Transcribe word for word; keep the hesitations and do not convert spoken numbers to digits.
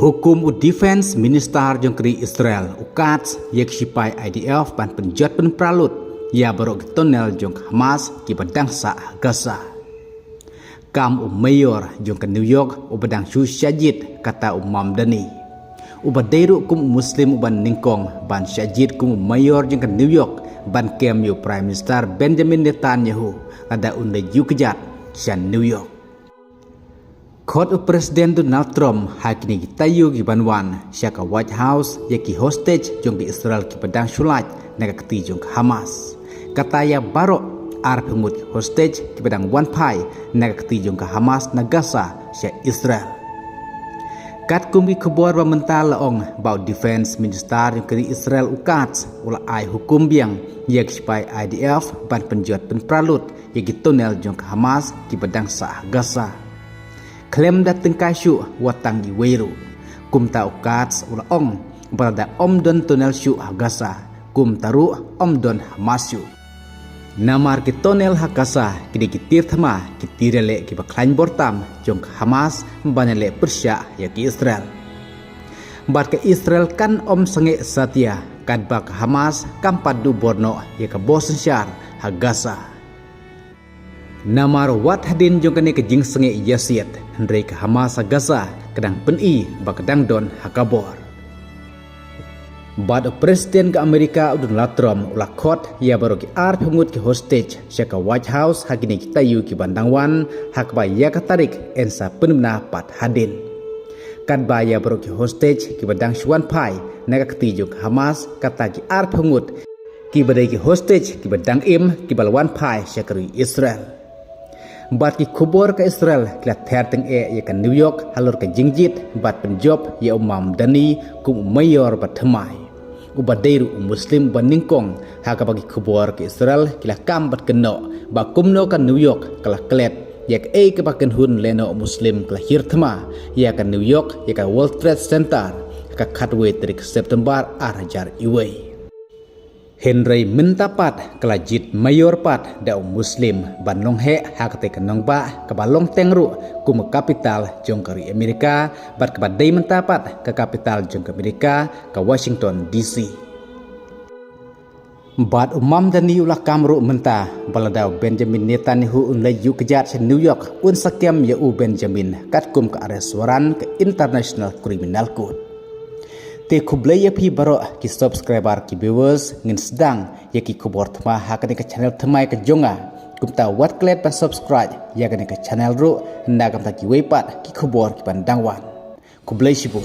Hukum u Defense Minister jong ka ri Israel u Katz ïa ki shipai I D F ban pynjot pynpra lut ïa baroh ki tunnel jong ka Hamas kiba dang sah ha Gaza. Kam u mayor jong ka New York uba dang shu shah jied kata u Mamdani, uba dei ruh kum u Muslim uba nyngkong ban shah jied kum u mayor jong ka New York ban kem ïa u Prime Minister Benjamin Netanyahu lada un leit ïuh kjat sha New York. Khot u President Donald Trump ha kine ki taïew kiban wan sha ka White House ïa ki hostage jong ka Israel kiba dang shu lait na ka kti jong ka Hamas. Kata ïa baroh arphew ngut ki hostage kiba dang wan phai na ka kti jong ka Hamas na Gaza sha Israel. Katkum ki khubor ba mynta la ong ba u Defense Minister jong ka ri Israel u Katz u la ai hukum biang ïa ki shipai I D F ban pynjot pynpra lut ïa ki tunnel jong ka Hamas kiba dang sah ha Gaza. Khlem da tyngkai shuh wat tang iwei ruh. Kumta u Katz u la ong ba lada ym don tunnel shuh ha Gaza, kumta ruh ym don Hamas shuh. Namar ki tunnel ha Gaza ki dei ki tir thma, ki tir ïaleh kiba khlaiñ bor tam jong ka Hamas ban ïaleh pyrshah ïa ka Israel. Bad ka Israel kan ym sangeh satia katba ka Hamas kam pat duh bor noh ïa ka bor synshar ha Gaza. Namar wat hadien jong kane ka jingsangeh ïasiat, hynrei ka Hamas ha Gaza ka dang pyni ba ka dang don ha ka bor. Bad u President ka Amerika u Donald Trump u la khot ïa baroh ki arphew ngut ki hostage sha ka White House ha kine ki taïew kiban dang wan, ha kaba ïa ka tarik yn sa pynbna pat hadien. Katba ïa baroh ki hostage kiba dang shu wan phai na ka kti jong ka Hamas, kata ki arphew ngut kiba dei ki hostage kiba dang im kiba la wan phai sha ka ri Israel. Bad ki khubor ka Israel ki la ther tyngeh ïa ka New York halor ka jingjied bad pynjop ïa u Mamdani kum u mayor ba thymmai, uba dei ruh u Muslim ba nyngkong, ha kaba ki khubor ka Israel ki la kam bad kynnoh ba kumno ka New York ka la klet ïa kaei kaba kynhun lehnoh Muslim ka la hiar thma ïa ka New York, ïa ka World Trade Center, ha ka khatwei tarik September ar hajar iwei. Hynrei mynta pat ka la jied mayor pat da u Muslim ban long heh ha katei ka nongbah kaba long teng ruh kum ka capital jong ka ri Amerika, bad kaba dei mynta pat ka capital jong ka Amerika, ka Washington D C. Bad u Mamdani u la kam ruh mynta ba lada u Benjamin Netanyahu un leit ïuh kjat sha New York, un sa kem ïa u Benjamin katkum ka arrest warrant ka International Criminal Court. Te khublei ïa phi baroh ki subscriber, ki viewers, ngin sdang ïa ki khubor thma ha kane ka channel thymmai ka jong nga. Kumta wat klet ban subscribe ïa kane ka channel ruh, na ka bynta kiwei pat ki khubor kiban dang wan. Khublei shibun.